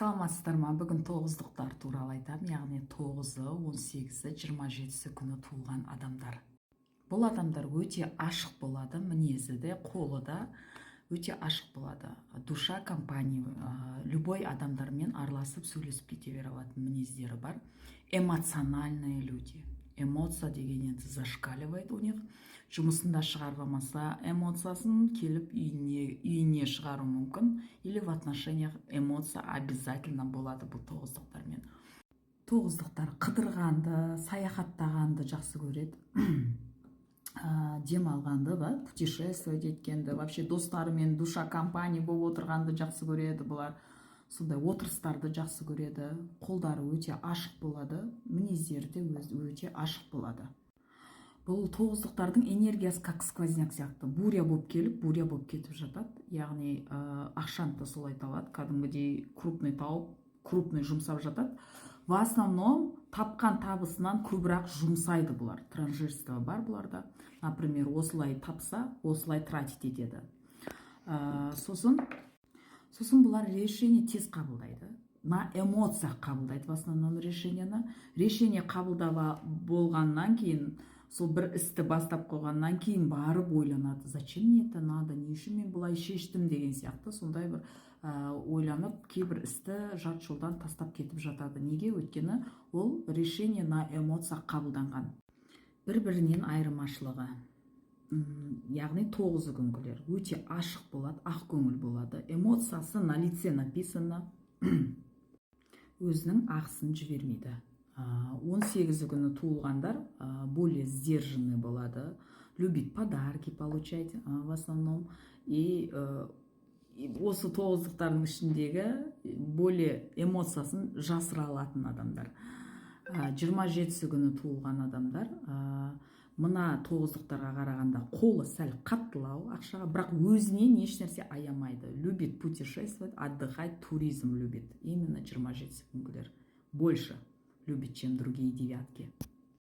Саламатсыздар ма? Бүгін тоғыздықтар туралы айтамын, яғни 9-ы, 18-і, 27-сі күні туылған адамдар. Бұл адамдар өте ашық болады, мінезі де, қолы да өте ашық болады. Душа компании, любой адамдармен араласып, сөйлесіп кете бере алатын мінездері бар. Эмоциональные люди. Эмоция деген енді зашкаливает у них. Жұмысында шығарып алмаса эмоциясын, келіп үйіне шығаруы мүмкін, или в отношениях эмоция обязательно болады бұл тоғыздықтармен. Тоғыздықтар қыдырғанды, саяхаттағанды жақсы көреді, демалғанды ба, путешествовать еткенді, вообще достарымен душа компания болып отырғанды жақсы көреді. Бұлар сондай отырыстарды жақсы көреді. Қолдары өте ашық болады, мінездері де өте ашық болады. Бұл тоғыздықтардың энергиясы как сквозняк сияқты, буря болып келіп, буря болып кетіп жатады. Яғни ақшаны да солай табады, кәдімгідей крупный тауып, крупный жұмсап жатады. В основном тапқан табысынан көбірек жұмсайды бұлар. Транжирство бар бұларда. Например, осылай тапса, осылай тратить етеді. Сосын бұлар решение тез қабылдайды, на эмоциях қабылдайды в основном решениені. Решение қабылдап болғаннан кейін, сол бір істі бастап қойғаннан кейін барып ойланады: «Зачем мне это надо? Не үшін мен бұлай шештім?» деген сияқты. Сондай бір ойланып, кейбір істі жарты жолдан тастап кетіп жатады. Неге? Өйткені ол решение на эмоциях қабылданған. бір бірінен айырмашылығы, яғни 9-ы күнгілер өте ашық болады, ақ көңіл болады, эмоциясы на лице написано, өзінің ақысын жібермейді. 18-і күні туылғандар более сдержанный болады, любит подарки получать в основном. И осы тоғыздықтардың ішіндегі более эмоциясын жасыра алатын адамдар. 27-сі күні туылған адамдар мына тоғыздықтарға қарағанда қолы сәл қаттылау ақшаға, бірақ өзінен ешнәрсе аямайды. Любит путешествовать, отдыхать, туризм любит. Именно 27-сі күнгілер больше любит, чем другие девятки.